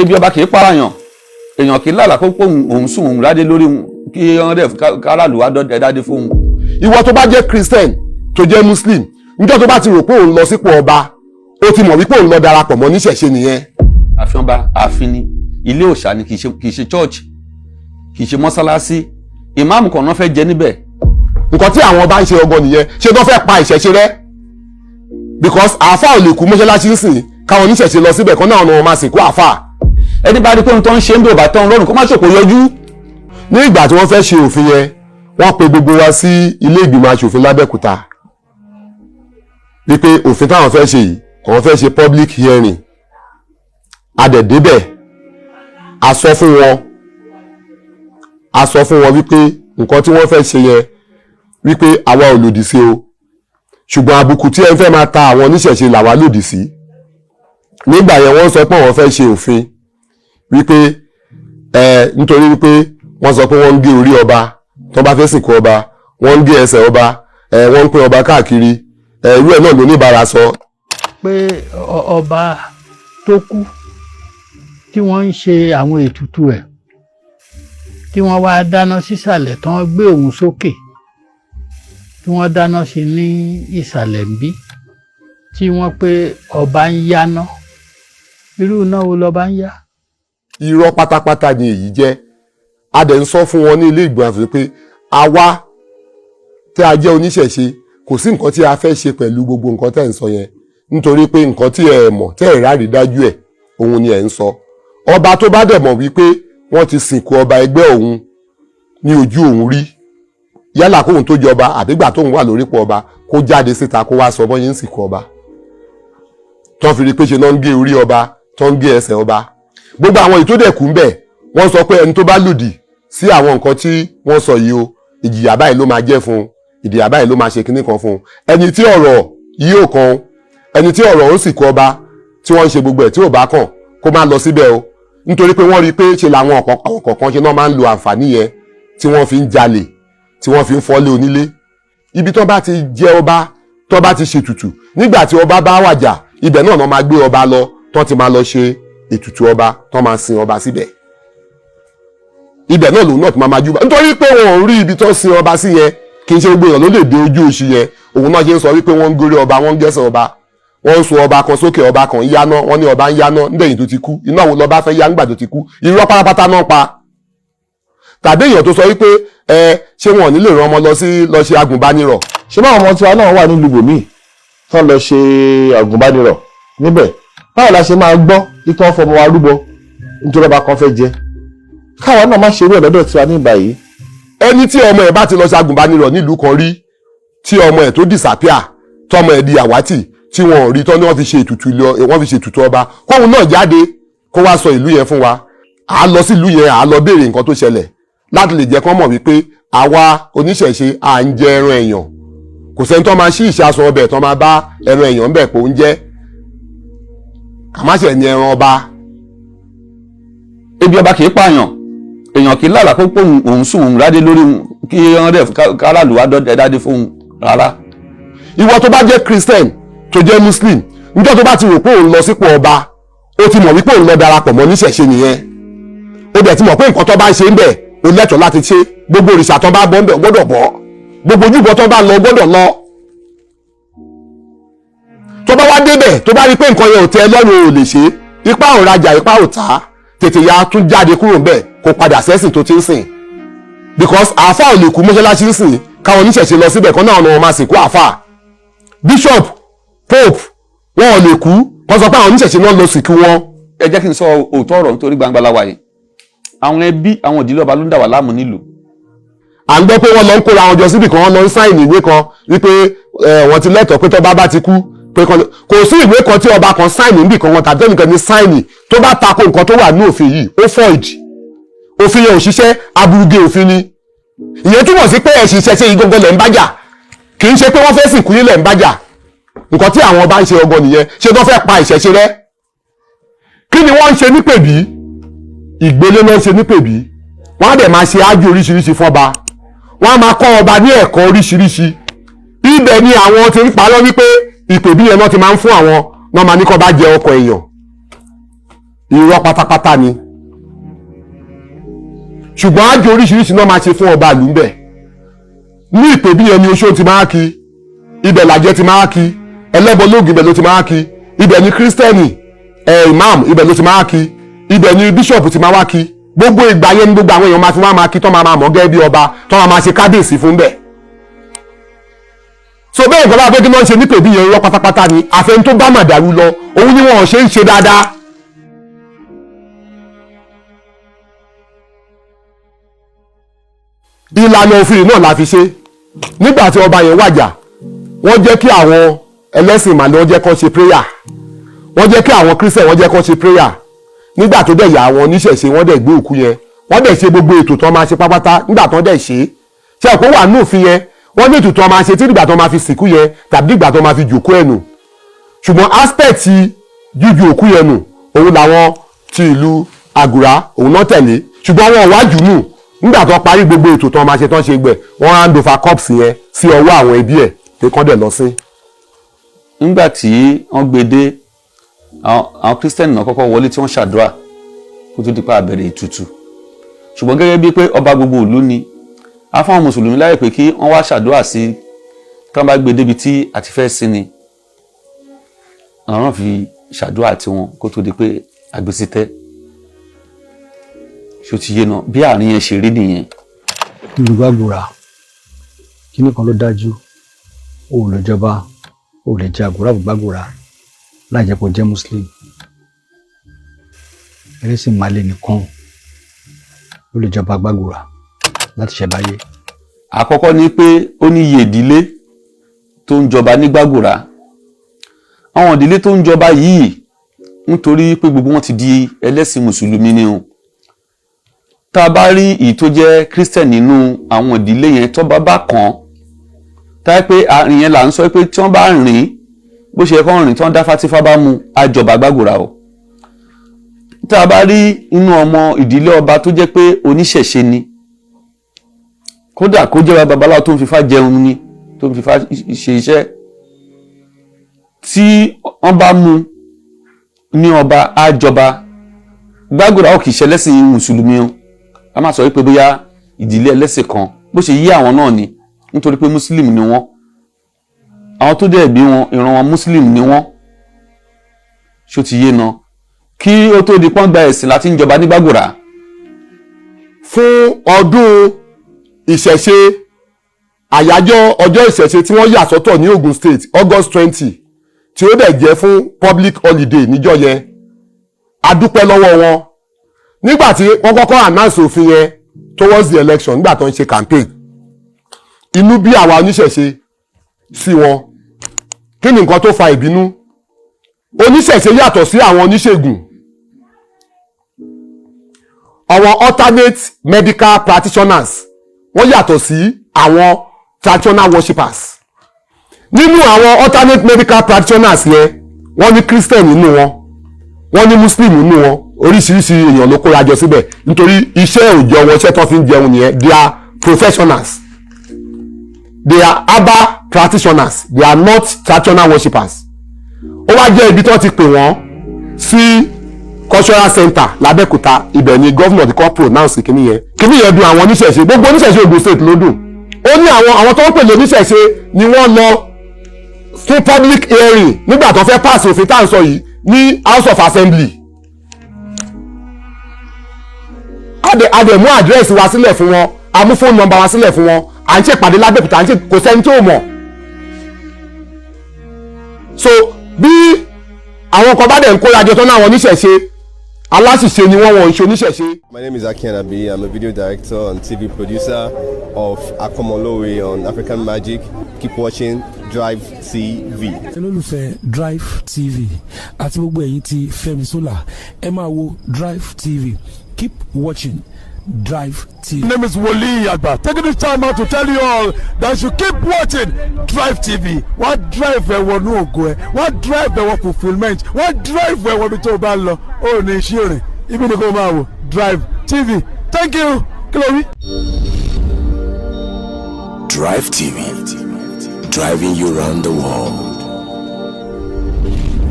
Ebi ọba kì í pààyàn, èèyàn kì í lálàá kó pé òun sùn, òun ládé lórí kí wọ́n dẹ̀ káràlú wá dọ́dẹ dádé fóun. Ìwọ tó bá jẹ́ Christian, tó jẹ́ Muslim, níjọ́ tó bá ti rò pé òun lọ sípò ọba, ó ti mọ̀ wípé òun lọ darapọ̀ mọ́ níṣẹ̀ṣe nìyẹn. Ààfin ọba, ààfin ni, ilé òòṣà ni, kì í ṣe church, kì í ṣe mọ́sálásí. Ìmáàmù kan náà fẹ́ jẹ níbẹ̀. Nǹkan tí àwọn ọba ń ṣe ọgọ nìyẹn. Ṣé tó fẹ́ pa ìṣẹ̀ṣe rẹ́? Because àáfà ò lè kú mọ́ṣáláṣí ń sìn, káwọn oníṣẹ̀ṣe lọ síbẹ̀ kan náà wọn máa sìnkú àáfà. Ẹni bá rí pé ohun tó ń ṣe ń bí ò bá tán lọ́rùn, kó má ṣòkò yọjú. Ní ìgbà tí wọ́n fẹ́ ṣe òfin yẹn, wọ́n pe gbogbo wa sí ilé ìgbìmọ̀ aṣòfin lábẹ́òkúta wípé òfin táwọn fẹ́ ṣe yìí, àwọn fẹ́ ṣe public hearing. A dẹ̀ débẹ̀, a sọ fún wọn wípé nǹkan tí wọ́n fẹ́ ṣe yẹn, wípé àwa ò lòdì sí o, ṣùgbọ́n àbùkù tí ẹ fẹ́ máa ta àwọn oníṣẹ̀ṣe làwa lòdì sí. Nígbà yẹn, wọ́n sọ pé àwọn fẹ́ ṣe òfin wípé ẹ nítorí wípé wọ́n sọ pé wọ́n ń gé orí ọba tó bá fẹ́ sìnkú ọba, wọ́n ń gé ẹsẹ̀ ọba, ẹ wọ́n ń pín ọba káàkiri. Ẹ irú ẹ̀ náà ló ní ìbára sọ. Pé ọba tó kú tí wọ́n ń ṣe àwọn ètùtù ẹ̀, tí wọ́n wá dáná sísàlẹ̀, tí wọ́n gbé òun sókè, tí wọ́n dáná sí ní ìsàlẹ̀ ń bí, tí wọ́n pé ọba ń yáná, irú iná wo lọba ń yá? Irọ́ pátápátá ni èyí jẹ́. A dẹ̀ ń sọ fún wọn ní ilé ìgbìmọ̀ aṣòfin pé àwa tí a jẹ́ oníṣẹ̀ṣe, kò sí nǹkan tí a fẹ́ ṣe pẹ̀lú gbogbo nǹkan tẹ́ ń sọ yẹn, nítorí pé nǹkan tí ẹ mọ̀, tẹ́ ẹ̀ rárí dájú ẹ̀, òun ni ẹ̀ ń sọ. Ọba tó bá dẹ̀ mọ̀ wípé wọ́n ti sìnkú ọba ẹgbẹ́ òun ní ojú òun rí, yálà kóun tó jọba àbígbà tóun wà lórípò ọba, kó jáde síta, kó wá sọ bọ́yìn ń sìnkú ọba tó fi rí pé ṣe náà ń gé orí ọba, tó ń gé ẹsẹ̀ ọba. Gbogbo àwọn èyí tó dẹ̀ kú ń bẹ̀, wọ́n sọ pé ẹni tó bá lòdì sí àwọn nǹkan tí wọ́n sọ yìí o, ìjìyà báyìí ló máa jẹ́ fún un, ìjìyà báyìí ló máa ṣe kinní kan fún un. Ẹni tí ọ̀rọ̀ yìí ò kan, ẹni tí ọ̀rọ̀ ó sì kú ọba tí wọ́n ń ṣe gbogbo ẹ̀ tí ò bá kàn, kó má lọ síbẹ̀ o, nítorí pé wọ́n rí i pé ṣe làwọn kọ̀ọ̀kan ṣe náà máa ń lo àǹfààní yẹn tí wọ́n fi ń jalè, tí wọ́n fi ń fọ́lé onílé. Ibi tó bá ti jẹ ọba, tó bá ti ṣètùtù, nígbà tí ọba bá wàjà, ibẹ̀ náà náà máa gbé ọba lọ, tó ti máa lọ ṣe ètùtù ọba, tó máa sin ọba síbẹ̀. Ibẹ̀ náà lòun náà ti máa júbà, nítorí pé wọn ò rí ibi tó sin ọba sí yẹn. Kì í ṣe gbogbo èèyàn ló lè dé ojú oṣù yẹn. Òun náà ṣe ń sọ wípé wọ́n ń gorí ọba, wọ́n ń gẹ́sẹ̀ ọba, wọ́n ń so ọba kan sókè, ọba kan ń yáná. Wọ́n ní ọba ń yáná nígbẹ̀yìn tó ti kú. Iná wo lọ́ba fẹ́ yá nígbà tó ti kú? Irọ́ pátápátá náà pa. Tàbí èèyàn tó sọ wípé ẹ ṣé wọn ò ní lè rán ọmọ lọ sí lọ ṣe agùnbánirọ̀. Ṣé báwọn ọmọ tiwa náà wà nílùú bòmíì tán lọ ṣe àgùnbánirọ̀ níbẹ̀? Báwo la ṣe máa gbọ́ ikú wọn fọmọ wa rúbọ nítorí ọba kan fẹ́ jẹ? Káwa náà má ṣe irú ẹ̀ lọ́dọ̀ tiwa ní ìbàyìí. Ẹni tí ọmọ ẹ̀ bá ti lọ ṣe agùnbánirọ̀ nílùú kan rí, tí ọmọ ẹ̀ tó disappear, tọmọ ẹ̀ di àwátì, tí wọn ò rí tán, ní wọ́n fi ṣe ètùtù lọ, wọ́n fi ṣe ètùtù ọba, kóun náà jáde kó wá sọ ìlú yẹn fún wa. À á lọ sí ìlú yẹn, à á lọ béèrè nǹkan tó ṣẹlẹ̀, láti lè jẹ́ kán mọ̀ wípé àwa oníṣẹ̀ṣe, à ń jẹ ẹran èèyàn. Kò sẹ́ni tó máa ṣí ìṣàsùn ọbẹ̀ tó máa bá ẹran èèyàn ń bẹ̀ pé ó ń jẹ́ kàmáṣẹ̀ ní ẹran ọba. Ebi ọba kì í pààyàn, èèyàn kì í lálàá kó pé òun sùn, òun ládé lórí kí wọ́n dẹ̀ káràlú wá dọ́dẹ dádé fóun rárá. Ìwọ tó bá jẹ́ Christian, tó jẹ́ Muslim, níjọ́ tó bá ti rò pé òun lọ sípò ọba, ó ti mọ̀ wípé òun lọ darapọ̀ mọ́ níṣẹ̀ṣe nìyẹn. Ó dẹ̀ ti mọ̀ pé nǹkan tó bá ń ṣe ń bẹ̀, ó lẹ́tọ̀ọ́ láti ṣe. Gbogbo òrìṣà tó bá bọ́ ń bẹ̀, ó gbọ́dọ̀ bọ́. Gbogbo ojúbọ tó bá lọ, ó gbọ́dọ̀ lọ. Tó bá wá débẹ̀, tó bá rí pé nǹkan yẹn ò tẹ́ ẹ lọ́rùn, ò lè ṣe, ipá ò rajà, ipá ò tà á, tètè ya tún jáde kúrò ńbẹ̀, kó padà sẹ́sìn tó ti ń sìn. Because àáfà ò lè kú mọ́ṣáláṣí ń sìn, káwọn oníṣẹ̀ṣe lọ síbẹ̀ kan náà wọn máa sìnkú àáfà. Bishop, pope, wọn ò lè kú, wọ́n sọ pé àwọn oníṣẹ̀ṣe náà lọ sìnkú wọn. Ẹ jẹ́ kí n sọ òótọ́ ọ̀rọ̀, nítorí gbangba la wà yìí. Àwọn ẹbí, àwọn ìdílé ọba ló ń dà wá láàmú nílùú. À ń gbọ́ pé wọ́n lọ ń kóra wọn jọ síbì kan, wọ́n lọ ń sign ìwé kan wípé wọ́n ti lẹ́tọ̀ọ́ pé tọ́ba bá ti kú pé kò sí ìwé kan tí ọba kan sign níbì kan wọn tàbí ẹnìkan ní sign tó bá tako nǹkan tó wà ní òfin yìí, ó void. Òfin yẹn ò ṣiṣẹ́, aburugé òfin ni. Ìyẹn túmọ̀ sí pé ẹ̀sìn ìṣẹ̀ṣe yìí gangan lẹ̀ ń bájà, kì í ṣe pé wọ́n fẹ́ sìnkú yín lẹ̀ ń bájà. Nǹkan tí àwọn ọba ń ṣe ọgọ nìyẹn. Ṣé tó fẹ́ pa ìṣẹ̀ṣe rẹ́? Kí ni wọ́n ń ṣe nípèbí? Ìgbélé náà ń ṣe nípèbí. Wọ́n á dẹ̀ máa ṣe ájú oríṣiríṣi fọ́ba, wọ́n á máa kọ́ ọba ní ẹ̀kọ́ oríṣiríṣi. Ibẹ̀ ni àwọn ti ń parọ́ wípé ìpèbí yẹn náà ti máa ń fún àwọn náà máa ní kọ́ bá jẹ ọkọ̀ èèyàn. Irọ́ pátápátá ni. Ṣùgbọ́n àjò oríṣiríṣi náà máa ṣe fún ọba ìlú ńbẹ̀. Ní ìpè bí ẹni oṣó ti máa kí ibẹ̀, làjẹ́ ti máa kí ẹlẹ́bọ lóògùn, ibẹ̀ ló ti máa kí. Ibẹ̀ ni Kírísítẹ́nì ẹ̀ imam, ibẹ̀ ló ti máa kí. Ibẹ̀ ni bíṣọ̀pù ti máa wá kí. Gbogbo ìgbà yẹn ni gbogbo àwọn èèyàn máa fi wá máa kí, tán máa máa mọ̀ gẹ́gẹ́ bí ọba, tán máa máa ṣe kábíyèsí fún bẹ́ẹ̀. So bẹ́ẹ̀ nǹkan bá fẹ́ kí wọ́n ṣe nípè bí yẹn, irọ́ pátápátá ni. Àfẹn tó bá màdàrú lọ, òun ni wọn ò ṣe ń ṣe dáadáa. Ìlànà òfin náà la fi ṣe. Nígbà tí ọba yẹn wàjà, wọ́n jẹ́ kí àwọn ẹlẹ́sìn ìmàle, wọ́n jẹ́ kó ṣe prayer. Wọ́n jẹ́ kí àwọn Christian, wọ́n jẹ́ kó ṣe prayer. Nígbà tó dẹ̀ yà, àwọn oníṣẹ̀ṣe, wọ́n dẹ̀ gbé òkú yẹn, wọ́n dẹ̀ ṣe gbogbo ètò tó máa ṣe pápátá. Nígbà tó dẹ̀ ṣe ṣe ẹ̀kọ́ wà ní òfin yẹn, wọ́n ní ètò tó máa ṣe tí ìgbà tó máa fi sìnkú yẹn tàbí ìgbà tó máa fi jòkó ẹ̀ nù. Ṣùgbọ́n aspect jíju òkú yẹn nù, òun làwọn ti ìlú Àgùrá, òun náà tẹ̀lé. Ṣùgbọ́n wọn wájú nù. Nígbà tó parí gbogbo ètò tó máa ṣe tán, ṣe gbẹ, wọ́n hand over corpse yẹn sí ọwọ́ àwọn ẹbí ẹ̀ pé kán dẹ̀ lọ sí. Nígbà tí wọ́n gbé dé, àwọn Kírísítẹ́nì náà kọ́kọ́ wọlé tí wọ́n ṣàdúrà kó tó di pa àbẹ̀rẹ̀ ètùtù. Ṣùgbọ́n gẹ́gẹ́ bíi pé ọba gbogbo ìlú ni, a fún àwọn mùsùlùmí láyè pé kí wọ́n wá ṣàdúrà sí kí wọ́n bá gbé débi tí a ti fẹ́ sin ni. Àwọn náà fi ṣàdúrà tiwọn kó tó di pé àgbésítẹ́. Ṣó ti yé náà? Bí àárín yẹn ṣe rí nìyẹn. Ìlú Gbàgùrà, kíní kan ló dájú: o ò lè jọba, o ò lè jẹ Àgùrà Gbàgùrà láì jẹ́ kó jẹ́ Muslim. Ẹlẹ́sìn Màlẹ́ nìkan ló lè jọba Gbàgùrà láti ṣẹ̀báyé. Àkọ́kọ́ ni pé ó ní iye ìdílé tó ń jọba ní Gbàgùrà. Àwọn ìdílé tó ń jọba yìí, nítorí pé gbogbo wọn ti di ẹlẹ́sìn mùsùlùmí ni o. Tá a bá rí èyí tó jẹ́ Christian nínú àwọn ìdílé yẹn, tó bá bá kàn án táyé pé àárín yẹn là ń sọ pé tí wọ́n bá rìn bó ṣe yẹ kó rìn, tí wọ́n dá fátífá bá mu, àjọba Gbàgùrà o. Tá a bá rí inú ọmọ ìdílé ọba tó jẹ́ pé oníṣẹ̀ṣe ni, kódà kó jẹ́ babaláwo tó ń fifá jẹun ni, tó ń fifá ṣe iṣẹ́, tí wọ́n bá mú ní ọba, àjọba Gbàgùrà. Ó kì í ṣe ẹlẹ́sìn mùsùlùmí o. A máa sọ wípé bóyá ìdílé ẹlẹ́sìn kan bó ṣe yí àwọn náà ni, nítorí pé muslim ni wọ́n. Àwọn tó dẹ̀ bí wọn, ìran wọn, muslim ni wọ́n. Ṣó ti yé na? Kí ó tó di pọ́n gba ẹ̀sìn láti ń jọba ní Gbàgùrà. Fún ọdún ìṣẹ̀ṣe, àyájọ́ ọjọ́ ìṣẹ̀ṣe tí wọ́n yà sọ́tọ̀ ní Ogun State, August 20, tí ó dẹ̀ jẹ́ fún public holiday níjọ́ yẹn, a dúpẹ́ lọ́wọ́ wọn. Nígbà tí wọ́n kọ́kọ́ announce òfin yẹn towards the election, nígbà tó ń ṣe campaign, inú bí àwa oníṣẹ̀ṣe sí wọn. Kí ni nǹkan tó fa ìbínú? Oníṣẹ̀ṣe yàtọ̀ sí àwọn oníṣègùn. Àwọn alternate medical practitioners, wọ́n yàtọ̀ sí àwọn traditional worshippers. Nínú àwọn alternate medical practitioners yẹn, wọ́n ní Christian nínú wọn, wọ́n ní Muslim nínú wọn. Oríṣiríṣi èèyàn ló kóra jọ síbẹ̀, nítorí iṣẹ́ òòjọ́ wọn, iṣẹ́ tó fi ń jẹun nìyẹn. They are professionals, they are herbal practitioners, they are not traditional worshippers. Ó wá jẹ́ ibi tó ti pè wọ́n sí cultural center l'Abẹ́òkúta. Ibẹ̀ ni governor ti kọ́ pronounce kìíní yẹn. Kìíní yẹn dùn àwọn oníṣẹ̀ṣe. Gbogbo oníṣẹ̀ṣe Ogun State ló dùn. Ó ní àwọn tó ń pè ní oníṣẹ̀ṣe ni wọ́n lọ fún public hearing nígbà tó fẹ́ pass òfin tá à ń sọ yìí ní House of Assembly. A dẹ̀ mú àdírẹ́sì wa sílẹ̀ fún wọn, a mú phone number wa sílẹ̀ fún wọn. À ń ṣèpàdé l'Abẹ́òkúta, à ń ṣe, kò sẹ́ni tó mọ̀. So bí àwọn kan bá dẹ̀ ń kóra jọ tán náà, àwọn oníṣẹ̀ṣe aláṣìṣe ni wọ́n, wọ́n ń ṣe oníṣẹ̀ṣe. My name is Aki Anabi. I'm a video director and TV producer of Akomolowe on African Magic. Keep watching Drive TV. Olólùfẹ́ Drive TV àti gbogbo ẹ̀yin tí Fẹ́mi Sola, ẹ máa wo Drive TV. Keep watching Drive TV. My name is Wole Agba. Taking this time out to tell you all that you keep watching Drive TV. Wọ́n drive ẹ wọnú ògo ẹ, wọ́n drive ẹ wọ fulfilment, wọ́n drive ẹ wọnú tó o bá lọ. Ó ní iṣẹ́ rìn, ibi ni kò máa wò Drive TV. Thank you. Kí ló wí? Drive TV, driving you round the world.